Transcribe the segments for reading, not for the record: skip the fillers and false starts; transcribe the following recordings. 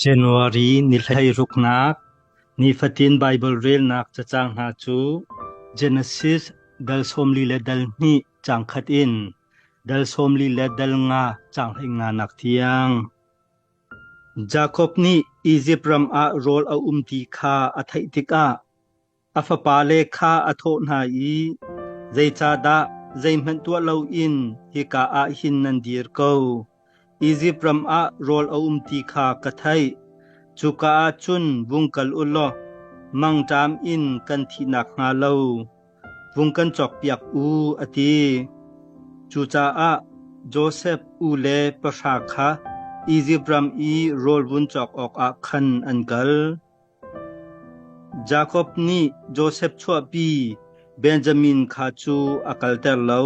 January ni 16nak nifatin Baibal relnak cacang hna cu Genesis dal 42 le dal 2 caang khat in dal 42 le dal 5 caang 15 nak tiang. Jakob nih Izipt ram ah rawl a um ti kha a theih tikah A fapale kha a thawh hna i, Zeicahdah zeihmanh tuah loin hika ah hin nan dir ko? Izipt ram ah rawl a um ti kha ka theih. Cuka ah cun vung kal u law mangṭam in kan thih nakhnga lo vung kan cawkpiak u, a ti. Cucaah Josef u le pahra kha Izipt ram i rawl vun cawk awkah khan an kal. Jakob nih Josef chuahpi Benjamin kha cu a kalter lo,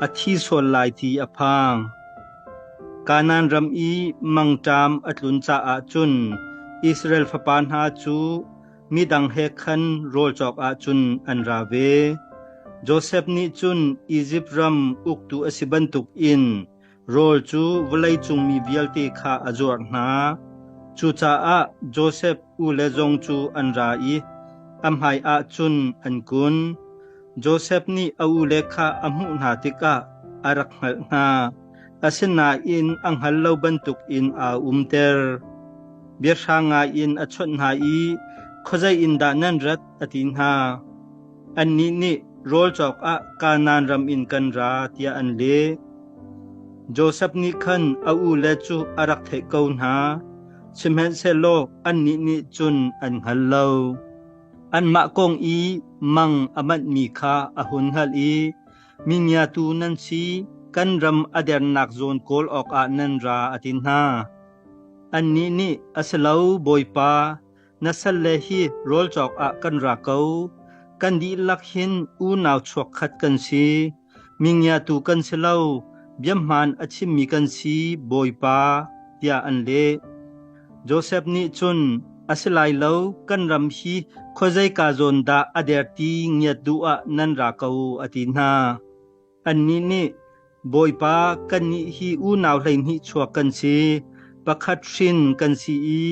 a thi sual lai ti a phang. Kanaan ram i mangṭam a tlun caah cun Israel fapa hna cu midang he khan rawl cawk ah cun an ra ve. Josef nih cun Izipt ram uktu a si bantukin Rawl cu vawleicung mi vialte kha a zuarh hna. Cucaah Josef ule zong cu an ra i a hmaiah cun an kun. Josef nih a ule kha a hmuh hna tikah a rak hngalh hna, asinain a hngal lo bantukin aa umter. Biahrang ngaiin a chawnh hna i, Khuazei in dah nan rat? a ti hna. Annih nih rawl cawk ah Kanaan ram in kan ra tiah an leh. Josef nih khan a ule cu a rak theih ko hna, sihmanhsehlaw annih nih cun an hngal lo. Anmah kong i mang a manhmi kha a hun hngalh i, Mi ngiatu nan si, kan ram a dernak zawn kawl awkah nan ra, a ti hna. Annih nih, A si lo, Bawipa, Na salle hi rawl cawk ah kan ra ko. Kan dihlak hin unau chuakkhat kan si. Mingiatu kan si lo, biahmaan a chimmi kan si, Bawipa, tiah an leh. Josef nih cun, A si lai lo, kan ram hi khuazeika zawn dah a der ti ngiat duh ah nan ra ko, a ti hna. Annih nih, Bawipa, kannih hi unau 12 chuak kan si, pakhat hrin kan si i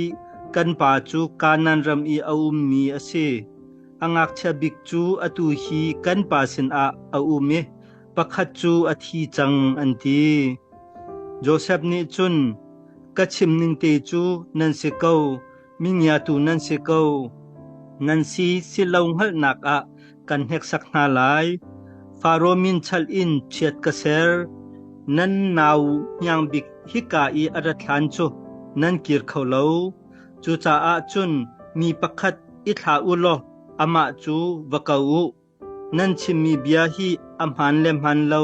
kan pa cu Kanaan ram i a ummi a si. A ngakchia bik cu atu hi kan pa sinah a um i pakhat cu a thi cang, an ti. Josef nih cun, Ka chim ning te cu nan si ko, mingiatu nan si ko. Nan si si lo hngalhnak ah kan hneksak hna lai. Faro min chalh in chiat ka ser. Nan nau hniang bik hika i a rat hlan cu nan kir kho lo. Cucaah cun mi pakhat i thlah u law amah cu va ko u. Nan chimmi bia hi a hmaan le hmaan lo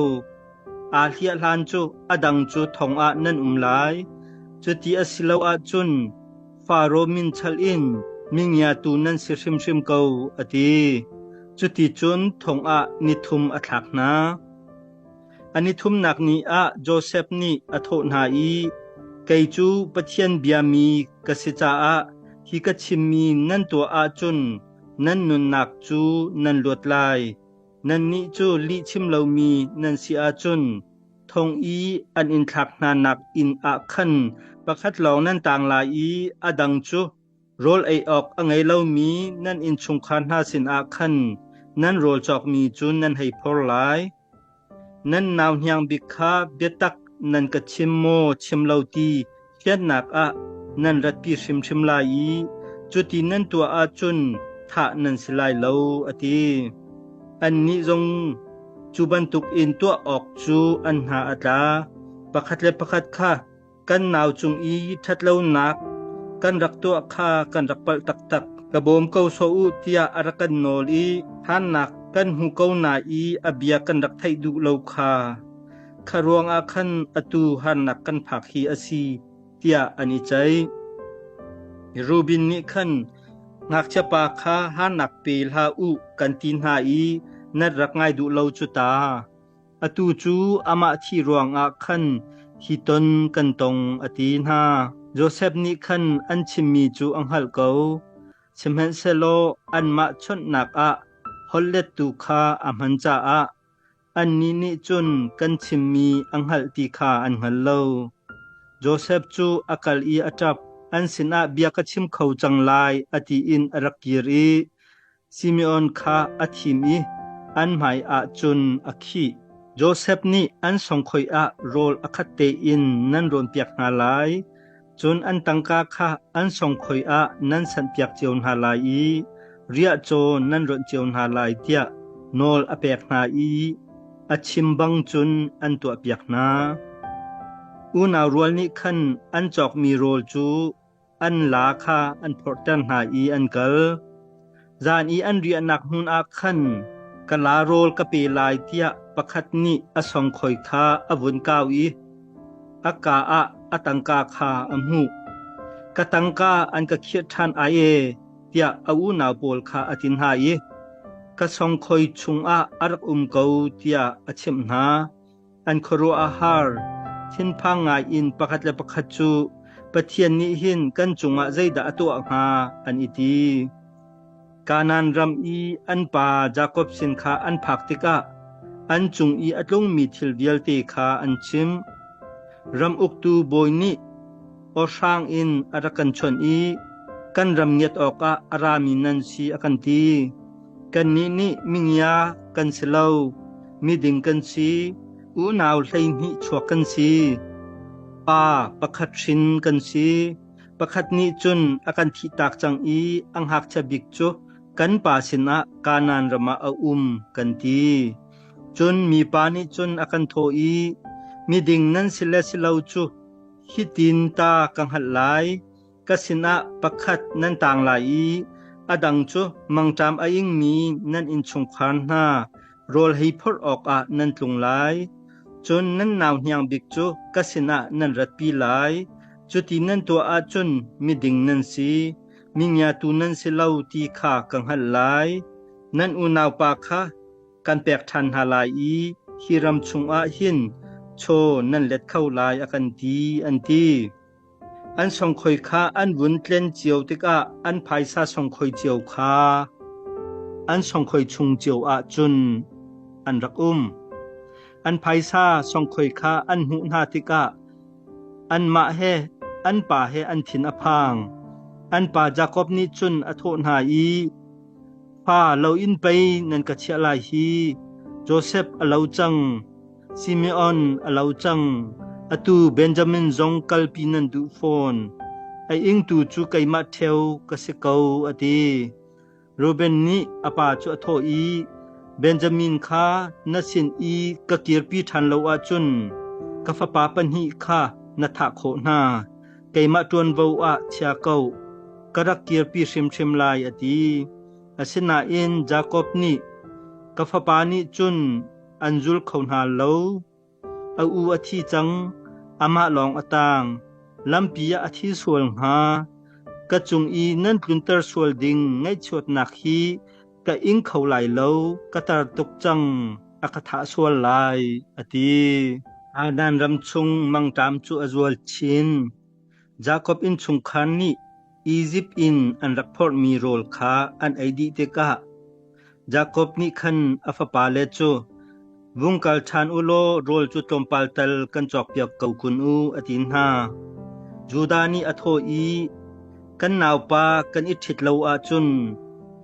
aa hliah hlan cu a dang cu thong ah nan um lai. Cuti a si lo ahcun Faro min chalh in mingiatu nan si hrimhrim ko, a ti. Cuticun thong ah ni thum a thlak hna. A ni thumnak ni ah Josef nih a thawh hna i, Kei cu Pathian biami ka si caah hi ka chimmi nan tuah ahcun nan nunnak cu nan luat lai. Nannih cu lihchim lomi nan si ahcun thong i an in thlak hnanak inn ah khan pakhat lawng nan tang lai i a dang cu rawl ei awk a ngei lomi nan innchungkhar hna sinah khan nan rawl cawkmi cu nan hei phor lai. Nan nau hniang bik kha biatak nan ka chim maw chim lo ti fiannak ah nan ratpi hrimhrim lai i cuti nan tuah ahcun thah nan si lai lo, a ti. Annih zong cu bantukin tuah awk cu an hna a tla. Pakhat le pakhat kha kan nau cung i ṭhatlonak kan rak tuah kha kan rak palh taktak. Ka bawm ko sawh u tiah a rak kan nawl i hannak kan hmu ko na i a bia kan rak theih duh lo kha. Kha ruangah khan atu harnak kan phak hi a si tiah an i ceih. Reuben nih khan ngakchiapa kha harnak pe hlah u kan ti hna i nan rak ngai duh lo cu ta. Atu cu amah thih ruangah khan hi ton kan tong, a ti hna. Josef nih khan an chimmi cu a hngalh ko, sihmanhsehlaw anmah chawnhnak ah holhlettu kha a hman caah annih nih cun kan chimmi a hngalh ti kha an hngal lo. Josef cu a kal i a ṭap. An sinah bia ka chim kho cang lai, a ti in a rak kir i Simeon kha a thim i an hmaiah cun a khih. Josef nih an songkhoi ah rawl a khat tein nan rawnpiak hna lai, cun an tangka kha an songkhoi ah nan sanhpiak cio hna lai i riahcaw nan rawnh cio hna lai tiah nawl a pek hna i a chim bang cun an tuahpiak hna. Unau rual nih khan an cawkmi rawl cu an laa kha an phorhter hna i an kal. Zan i an riahnak hmun ah khan ka laa rawl ka pe lai tiah pakhat nih a songkhoi kha a vun kau i a kaa ah a tangka kha a hmuh. Ka tangka an ka khirh ṭhan ai ee tiah a unau pawl kha a ti hna i ka songkhoi chungah a rak um ko tiah a chimh hna. An khuaruah a har. Thinphang ngai in pakhat le pakhat cu Pathian nih hin kan cungah zeidah a tuah hnga an i ti. Kanaan ram i an pa Jakob sin kha an phak tikah an cung i a tlungmi thil vialte kha an chimh. Ram uktu bawi nih awhrang in a rak kan chawnh i kan ram ngiat awkah a rami nan si a kan ti. Kannih nih mingia kan si lo, miding kan si, unau 12 chuak kan si. Pa pakhat hrin kan si. Pakhat nih cun a kan thihtak cang i a ngakchia bik cu kan pa sinah Kanaan ram ah a um, kan ti. Cun mipa nih cun a kan thawh i, Miding nan si le si lo cu hitin ta ka hngalh lai. Ka sinah pakhat nan tang lai i a dang cu mangṭam a ingmi nan innchungkhar hna rawl hei phorh awkah nan tlung lai. Cun nan nau hniang bik cu ka sinah nan ratpi lai. Cuti nan tuah ahcun miding nan si, mingiatu nan si lo ti kha ka hngalh lai. Nan unaupa kha kan pek ṭhan hna lai i hi ram chungah hin chaw nan let kho lai a kan ti, an ti. An songkhoi kha an vun tlen cio tikah an phaisa songkhoi cio kha an songkhoi chung cio ah cun an rak um. An phaisa songkhoi kha an hmuh hna tikah anmah he an pa he an thin a phang. An pa Jakob nih cun a thawh hna i, Fa lo in pei nan ka chiah lai hi, Josef a lo cang, Simeon a lo cang, atu Benjamin zong kalpi nan duh fawn. A ingtu cu keimah ṭheo ka si ko, a ti. Reuben nih a pa cu a thawh i, Benjamin kha na sin i ka kirpi ṭhan lo ahcun ka fapa pahnih kha na thah khawh hna. Keimah ṭuanvo ah chia ko, ka rak kirpi hrimhrim lai, a ti. Asinain Jakob nih, Ka fapa nih cun an zul kho hna lo. A u a thi cang, amah lawng a tang. Lampi ah a thi sual hnga. Ka cung i nan tlunter sual ding ngaihchiatnak hi ka ing kho lai lo, ka tar tuk cang, a ka thah sual lai, a ti. Adan ram chung mangṭam cu a zual chin. Jakob innchungkhar nih Izipt in an rak phorhmi rawl kha an ei dih tikah Jakob nih khan a fapale cu, Vung kal ṭhan u law rawl cu tlawmpal tal kan cawkpiak ko kun u, a ti hna. Judah nih a thawh i, Kan naupa kan i ṭhit lo ahcun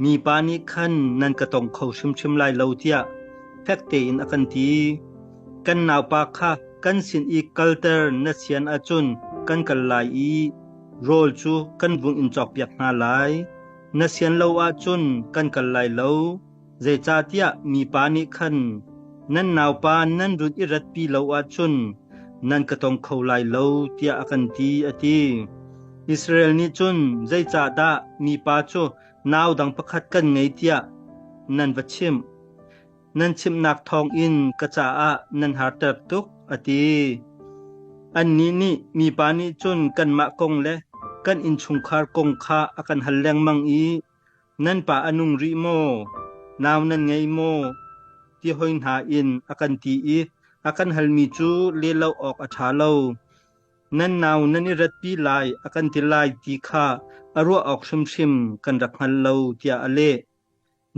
mipa nih khan nan ka tong kho hrimhrim lai lo tiah fek tein a kan ti. Kan naupa kha kan sin i kalter na sian ahcun kan kal lai i rawl cu kan vung in cawkpiak hna lai. Na sian lo ahcun kan kal lai lo, zeicahtiah mipa nih khan nan naupa nan run i ratpi lo ahcun nan ka tong kho lai lo, tiah a kan ti, a ti. Israel nih cun, Zeicahdah mipa cu nau dang pakhat kan ngei tiah nan va chimh? Nan chimhnak thawngin ka caah nan harter tuk, a ti. Annih nih mipa nih cun kanmah kong le kan innchungkhar kong kha a kan hal lengmang i, Nan pa a nung rih maw? Nau nan ngei maw? ti hoi hna in a kan ti i a kan halmi cu leh lo awk a ṭha lo. Nan nau nan i ratpi lai a kan ti lai ti kha a ruah awk hrimhrim kan rak hngal lo, tiah a leh.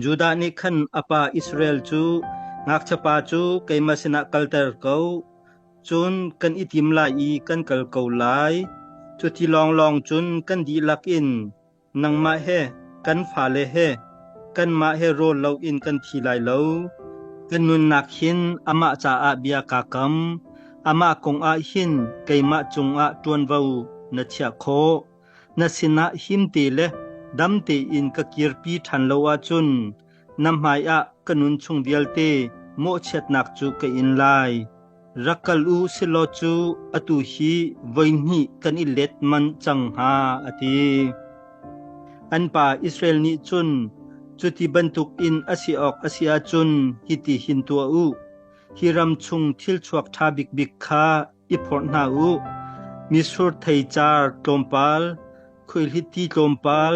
Judah nih khan a pa Israel cu, Ngakchiapa cu keimah sinah kalter ko, cun kan i tim lai i kan kal ko lai. Cuti lawnglawng cun kan dihlak in nangmah he kan fale he kanmah he rawl loin kan thi lai lo. Kan nunnak hin amah caah bia kaa kam. Amah kong ah hin keimah cungah ṭuanvo na chiah khawh. Na sinah him te le dam tein ka kirpi ṭhan lo ahcun na hmaiah ka nun chung vialte mawhchiatnak cu ka in lai. Rak kal u silaw cu atu hi voihnih kan i let manh cang hnga, a ti. An pa Israel nih cun, Cuti bantukin a si awk a si ahcun hiti hin tuah u: Hi ram chung thil chuak ṭha bikbik kha i phorh hna u. Mitsur thei car tlawmpal, khuaihliti tlawmpal,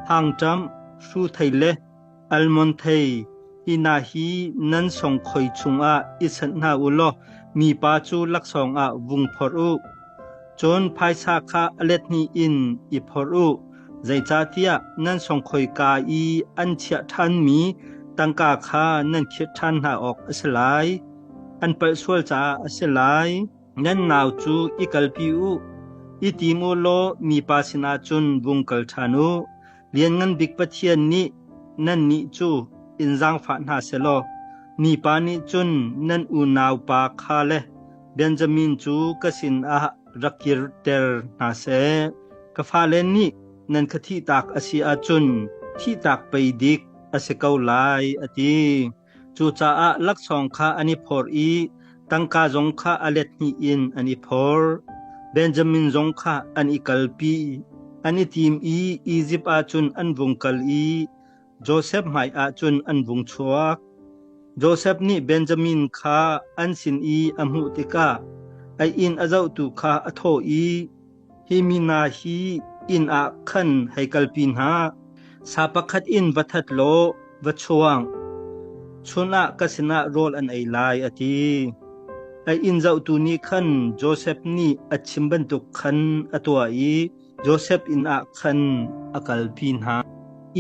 hangṭamh, hru thei le almond thei, hi hna hi nan songkhoi chungah i sanh hna u law mipa cu laksawng ah vung phorh u. Cun phaisa kha a let hnih in i phorh u, zeicahtiah nan songkhoi kaa i an chiah ṭhanmi tangka kha nan khirh ṭhan hna awk a si lai. An palh sual caah a si lai. Nan nau cu i kalpi u, i tim u law mipa sinah cun vung kal ṭhan u. Lianngan Bik Pathian nih nannih cu in zaangfah hna sehlaw mipa nih cun nan unau pa kha le Benjamin cu ka sinah rak kirter hna seh. Ka fale nih nan ka thihtak a si ahcun thihtak pei dik a si ko lai, a ti. Cucaah laksawng kha an i phorh i tangka zong kha a let hnih in an i phor. Benjamin zong kha an i kalpi. An i tim i Izipt ah cun an vung kal i Josef hmaiah cun an vung chuak. Josef nih Benjamin kha an sin i a hmuh tikah a inn a zohtu kha a thawh i, Hi mi hna hi inn ah khan hei kalpi hna. Sa pakhat in va that law va chuang. Chun ah ka sinah rawl an ei lai, a ti. A inn zohtu nih khan Josef nih a chim bantuk khan a tuah i Josef inn ah khan a kalpi hna.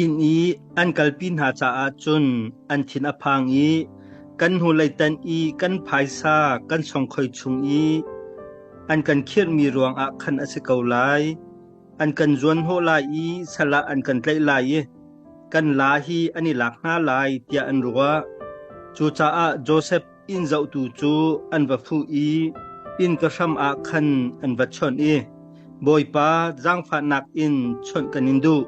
Inn i an kalpi hna caah cun an thin a phang i kan hnulei tan i kan phaisa kan songkhoi chung i an kan khirhmi ruangah khan a si ko lai. An kan zuanhnawh lai i sal ah an kan tlaih lai i kan la hi an i lak hna lai tiah an ruah. Cucaah Josef inn zohtu cu an va fuh i innka hram ah khan an va chawnh i, Bawipa, zaangfahnak in chawnh kan in duh.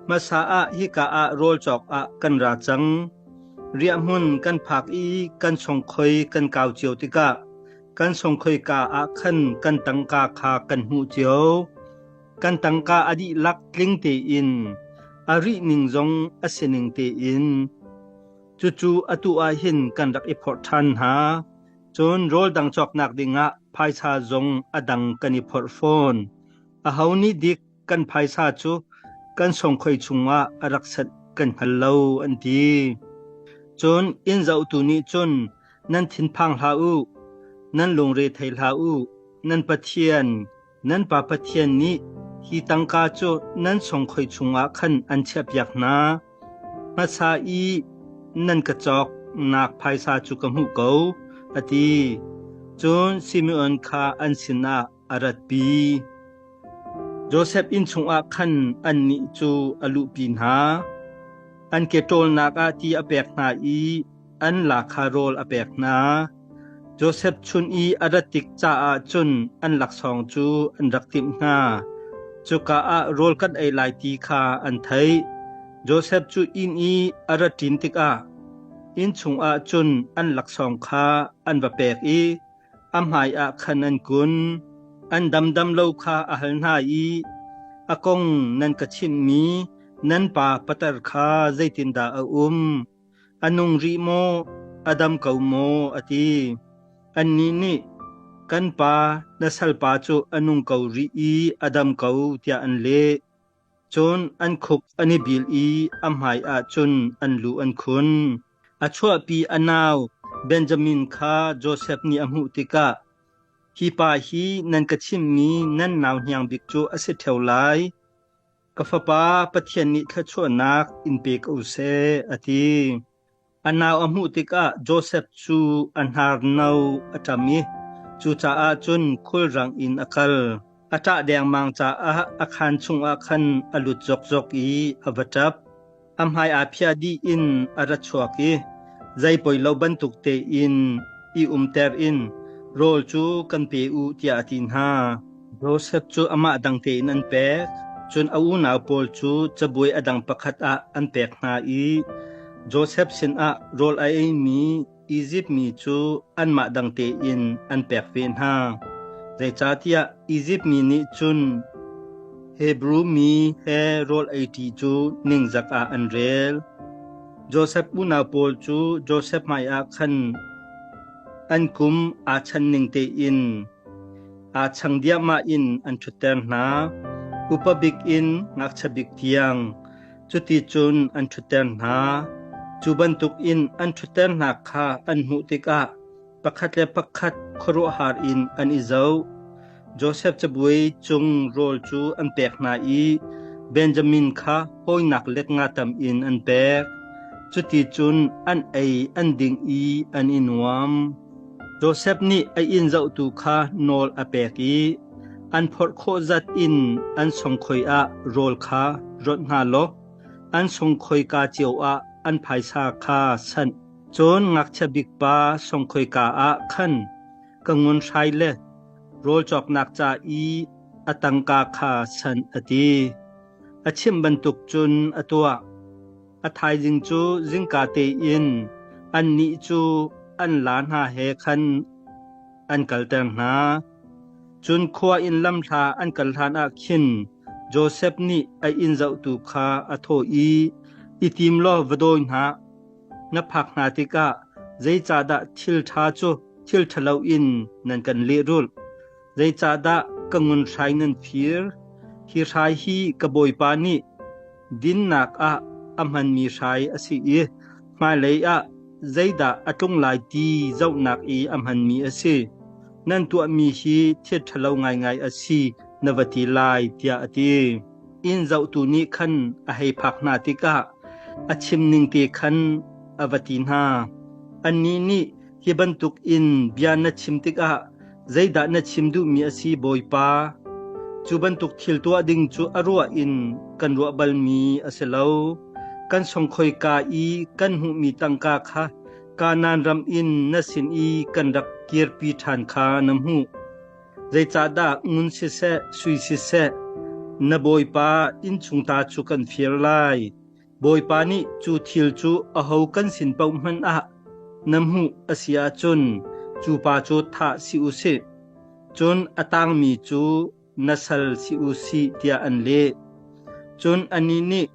Hmasa ah hika ah rawl cawk ah kan ra cang. Riahhmun kan phak i kan songkhoi kan kau cio tikah kan songkhoi ka ah khan kan tangka kha kan hmuh cio. Kan tangka a dihlak tling tein, a rih ning zong a si ning tein. Cucu atu ah hin kan rak i phorh ṭhan hna. Cun rawl dang cawknak dingah phaisa zong a dang kan i phorh fawn. Aho nih dik kan phaisa cu kan songkhoi chungah a rak sanh kan hngal lo, an ti. Cun inn zohtu nih cun nan thinphang hlah u, nan lungre thei hlah u, nan Pathian, nan pa Pathian nih hi tangka cu nan songkhoi chungah khan an chiahpiak hna. Hmasa i nan ka cawknak phaisa cu ka hmuh ko, a ti. Cun Simeon kha an sinah a ratpi. Josef inn chungah khan annih cu a luhpi hna. An ke ṭawlnak ah ti a pek hna i an la kha rawl a pek hna. Josef chun i a rat tik caah cun an laksawng cu an rak timh hna. Cuka ah rawl kan ei lai ti kha an theih. Josef cu inn i a ra ṭin tikah inn chungah cun an laksawng kha an va pek i a hmaiah khan an kun. An damdam lo kha a hal hna i, A kong nan ka chimhmi nan pa patar kha zeitindah a um? A nung rih maw? A dam ko maw? a ti. Annih nih, Kan pa, na salpa cu a nung ko rih i a dam ko, tiah an leh. Cun an khuk an i bil i a hmaiah cun an lu an khun. A chuahpi a nau Benjamin kha Josef nih a hmuh tikah, Hi pa hi nan ka chimhmi nan nau hniang bik cu a si ṭheo lai. Ka fapa, Pathian nih thluachuahnak in pe ko seh, a ti. A nau a hmuh tikah Josef cu a hnarno a ṭam i cucaah cun khulrang in a kal. A ṭah dengmang caah a khaan chungah khan a lut zokzok i a va ṭap. A hmai aa phiah dih in a ra chuak i zei poi lo bantuk tein i umter in rawl cu kan pe u tiah a ti hna. Josef cu amah dang tein an pek, cun a unau pawl cu cabuai a dang pakhat ah an pek hna i Josef sinah rawl a eimi Izipt mi cu anmah dang tein an pek ve hna. Zeicahtiah Izipt mi nih cun Hebru mi he rawl eiṭi cu ningzak ah an rel. Josef unau pawl cu Josef hmaiah khan an kum aa chan ning tein aa chang diahmah in an ṭhutter hna, upa bik in ngakchia bik tiang. Cuticun an ṭhutter hna. Cu bantukin an ṭhutter hna kha an hmuh tikah pakhat le pakhat khuaruahhar in an i zoh. Josef cabuai cung rawl cu an pek hna i Benjamin kha hawinak let nga tam in an pek. Cuticun an ei an ding i an i nuam. Josef nih a inn zohtu kha nawl a pek i an phorh khawh zat in an songkhoi ah rawl kha rawnh hna law an songkhoi ka cio ah an phaisa kha sanh. Cun ngakchia bik pa songkhoi ka ah khan ka ngun hrai le rawl cawknak ca i a tangka kha sanh a ti. A chimh bantuk cun a tuah. A thaizing cu zingka tein annih cu an la hna he khan an kalter hna. Cun khua in lamhla an kal hlanah khin Josef nih a inn zohtu kha a thawh i, I tim law va dawi hna. Na phak hna tikah zeicahdah thil ṭha cu thil ṭhalo in nan kan lehrulh? Zeicahdah ka ngun hrai nan fir? Hi hrai hi ka bawipa nih dinnak ah a hmanmi hrai a si i hmailei ah zeidah a tlung lai ti zohnak i a hmanmi a si. Nan tuahmi hi thil ṭhalo ngaingai a si na va ti lai, tiah a ti. Inn zohtu nih khan a hei phak hna tikah a chim ning te khan a va ti hna. Annih nih hi bantuk in bia na chim tikah zeidah na chim duhmi a si Bawipa? Cu bantuk thil tuah ding cu a ruah in kan ruah balmi a si lo. Kan songkhoi ka i kan hmuhmi tangka kha Kanaan ram in na sin i kan rak kirpi ṭhan kha na hmuh. Zeicahdah ngun siseh, sui siseh, na bawipa innchung ta cu kan fir lai? Bawipa nih cu thil cu aho kan sin paoh hmanh ah na hmuh a si ahcun cu pa cu thah si u sih, cun a tangmi cu na sal si u sih tiah an leh. Cun anih nih,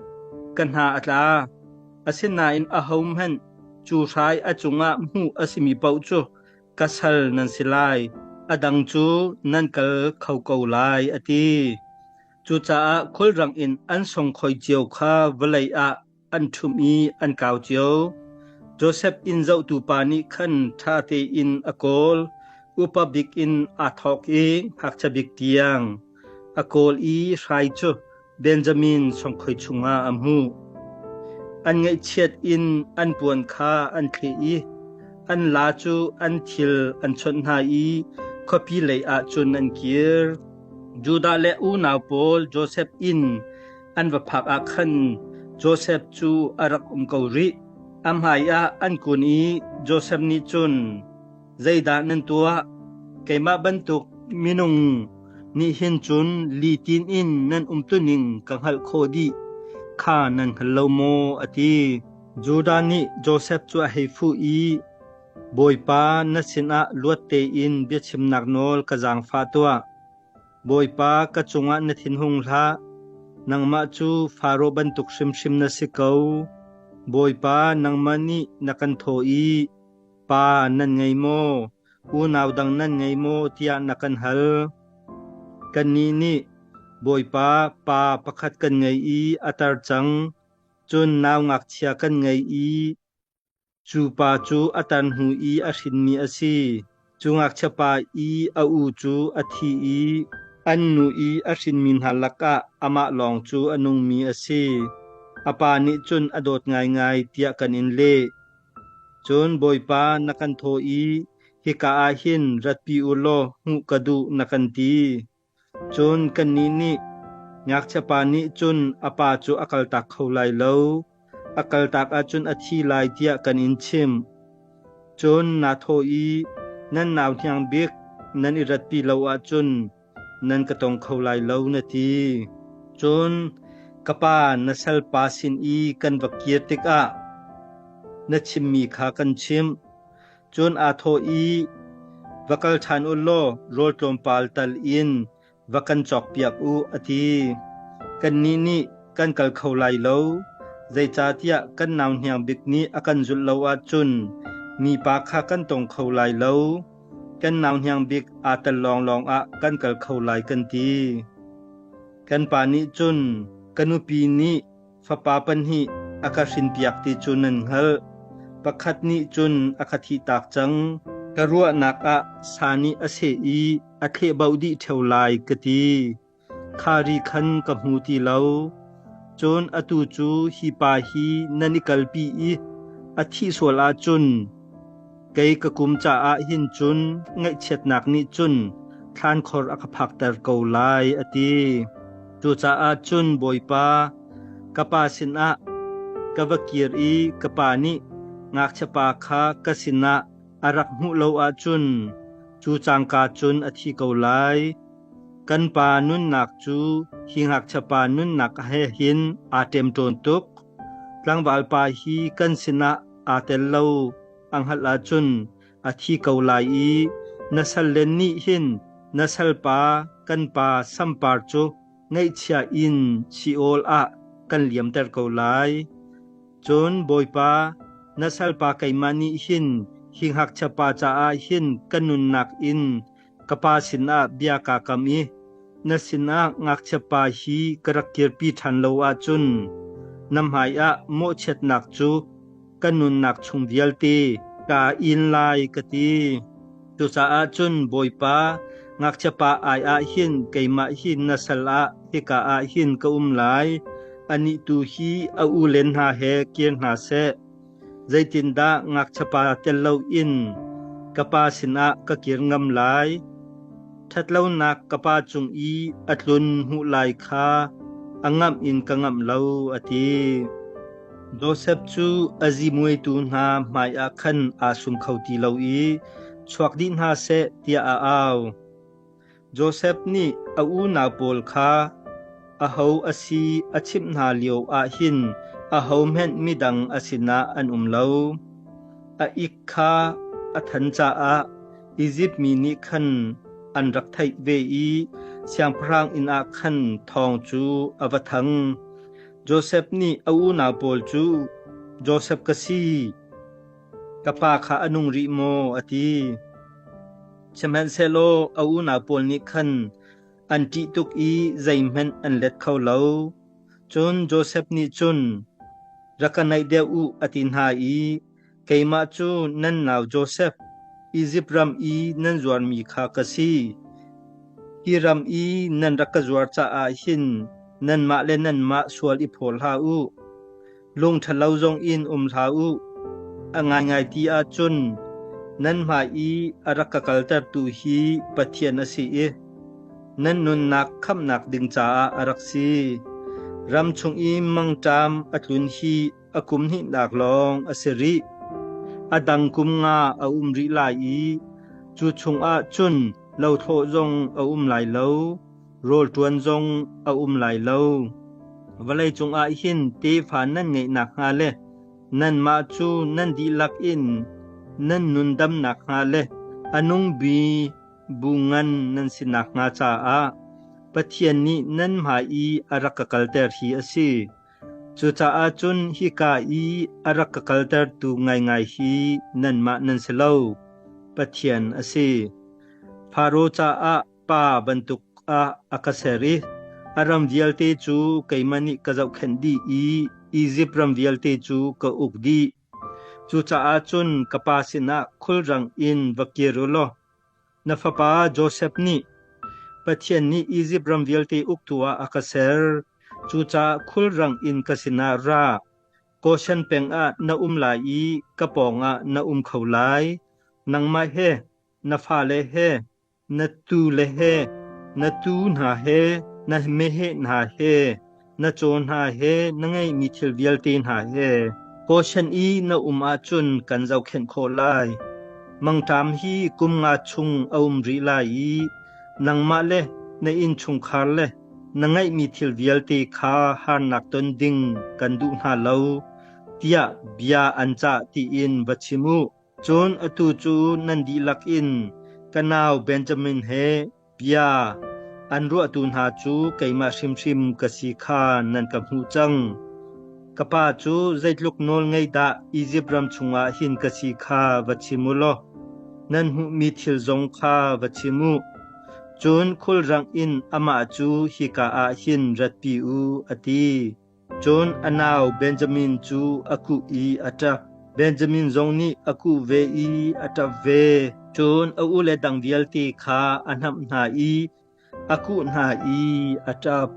Ka hna a tla, asinain ahohmanh cu hrai a cungah hmuh a simi paoh cu ka sal nan si lai, a dang cu nan kal kho ko lai, a ti. Cucaah khulrang in an songkhoi cio kha vawlei ah an ṭhumh i an kau cio. Josef inn zohtu pa nih khan ṭha tein a kawl, upa bik in aa thawk i ngakchia bik tiang a kawl i hrai cu Benjamin songkhoi chungah a hmuh. An ngaihchiat in an puan kha an thleh i an la cu an thil an chawnh hna i khuapi lei ah cun an kir. Judah le unau pawl Josef inn an va phak ah khan Josef cu a rak um ko rih. A hmaiah an kun i Josef nih cun, Zeidah nan tuah? Keimah bantuk minung nih hin cun litin in nan umtuning ka hngalh khawh dih kha nan hngal lo maw? a ti. Judah nih Josef cu a hei fuh i, Bawipa, na sinah luat tein biachimnak nawl ka zaangfah tuah. Bawipa, ka cungah na thinhung hlah. Nangmah cu Faro bantuk hrimhrim na si ko. Bawipa, nangmah nih na kan thawh i, Pa nan ngei maw? Unau dang nan ngei maw? tiah na kan hal. Kannih nih, Bawipa, pa pakhat kan ngei i a tar cang, cun nau ngakchia kan ngei i Cu pa cu a tar hnu i a hrinmi a si. Cu ngakchiapa i a u cu a thi i an nu i a hrinmi hna lakah amah lawng cu a nungmi a si. A pa nih cun a dawt ngaingai tiah kan in leh. Cun Bawipa na kan thawh i, Hika ah hin ratpi u law hmuh ka duh na kan ti. Cun kannih nih, Ngakchiapa nih cun a pa cu a kaltak kho lai lo, a kaltak ahcun a thi lai tiah kan in chimh. Cun naa thawh i nan nau hniang bik nan i ratpi lo ahcun nan ka tong kho lai lo na ti. Cun ka pa na salpa sin i kan va kir tikah na chimmi kha kan chimh. Cun aa thawh i, Va kal ṭhan u law rawl tlawmpal tal in va kan cawkpiak u, a ti. Kannih nih kan kal kho lai lo, zeicahtiah kan nau hniang bik nih a kan zulh lo ahcun mipa kha kan tong kho lai lo. Kan nau hniang bik aa tel lawnglawng ah kan kal kho lai kan ti. Kan pa nih cun ka nupi nih fapa pahnih a ka hrinpiak ti cu nan hngalh. Pakhat nih cun a ka thihtak cang. Ka ruahnak ah sa nih a seh i a thlehbauh dih ṭheo lai ka ti. Kha ri khan ka hmu ti lo. Cun atu cu hi pa hi nan i kalpi i a thih sual ahcun kei ka kum caah hin cun ngaihchiatnak nih cun thlankhor a ka phakter ko lai, a ti. Cucaah cun Bawipa, ka pa sinah ka va kir i ka pa nih ngakchiapa kha ka sinah a rak hmuh lo ahcun cu cangka cun a thi ko lai. Kan pa nunnak cu hi ngakchiapa nunnak he hin aa ṭemṭawn tuk. Tlangval pa hi kan sinah aa tel lo a hngalh ahcun a thi ko lai i na salle nih hin na salpa kan pa sampar cu ngaihchia in Sheol ah kan liamter ko lai. Cun Bawipa, na salpa keimah nih hin hi ngakchiapa caah hin ka nunnak in ka pa sinah bia kaa kam i na sinah ngakchiapa hi ka rak kirpi ṭhan lo ahcun na hmaiah mawhchiatnak cu ka nunnak chung vialte kaa in lai ka ti. Cucaah cun Bawipa, ngakchiapa ai ah hin keimah hi na sal ah hika ah hin ka um lai. Anih tu hi a u len hna he kir hna seh. Zeitindah ngakchiapa tel loin ka pa sinah ka kir ngam lai? Ṭhatlonak ka pa cung i a tlun hmuh lai kha a ngamh in ka ngamh lo, a ti. Josef cu a zimuaitu hna hmaiah khan aa sum kho ti lo i chuak dih hna seh tiah a au. Josef nih a unau pawl kha aho a si a chimh hna lioah hin ahohmanh midang a sinah an um lo. A ik kha a than caah Izipt mi nih khan an rak theih ve i siangpahrang inn ah khan thawng cu a va thang. Josef nih a unau pawl cu, Josef ka si, ka pa kha a nung rih maw? a ti. Sihmanhsehlaw a unau pawl nih khan an ṭih tuk i zeihmanh an let kho lo. Cun Josef nih cun, Rak ka naih deuh u, a ti hna i, Keimah cu nan nau Josef, Izipt ram i nan zuarmi kha ka si. Hi ram i nan rak ka zuar caah hin nanmah le nanmah sual i phaw hlah u. Lung ṭhalo zongin um hlah u. A ngaingai ti ahcun nan hmai i a rak ka kaltertu hi Pathian a si i nan nunnak khamhnak ding caah a rak si. Ram chung i mangṭam a tlun hi a kum hnihnak lawng a si rih. A dang kum nga a um rih lai i cu chungah cun lothlawh zong a um lai lo, rawlṭuan zong a um lai lo. Vawleicung ah hin tefa nan ngeih nakhnga le nanmah cu nan dihlak in nan nundam nakhnga le a nungmi bu ngan nan si nakhnga caah Pathian nih nan hmai i a rak ka kalter hi a si. Cucaah cun hika i a rak ka kaltertu ngaingai hi nanmah nan si lo, Pathian a si. Faro caah pa bantuk ah a ka ser i a ram vialte cu keimah nih ka zohkhenh dih i Izipt ram vialte cu ka uk dih. Cucaah cun ka pa sinah khulrang in va kir u law na fapa Josef nih Pathian nih Izipt ram vialte uktu ah a ka ser. Cucaah khulrang in ka sinah ra. Goshen peng ah na um lai i ka pawngah na um kho lai. Nangmah he, na fale he, na tule he, Na tuu hna he, na meheh hna he, na caw hna he, na ngeihmi thil vialte hna he, Goshen i na um ahcun kan zohkhenh khawh lai. Mangṭam hi kum nga chung a um rih lai i nangmah le na innchungkhar le na ngeihmi thil vialte kha harnak ton ding kan duh hna lo, tiah bia an cah tiin va chim u. Cun atu cu nan dihlak in ka nau Benjamin he bia an ruahtu hna cu keimah hrimhrim ka si kha nan ka hmuh cang. Ka pa cu zeitluk nawl ngei dah Izipt ram chungah hin ka si kha va chim u law nan hmuhmi thil zong kha va chim u. Cun khulrang in amah cu hika ah hin ratpi u, a ti. Cun a nau Benjamin cu a kuh i a ṭap. Benjamin zong nih a kuh ve i a ṭap ve. Cun a ule dang vialte kha a hnamh hna i a kuh hna i a ṭap.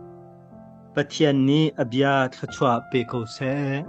Pathian nih a bia thluachuah pe ko seh.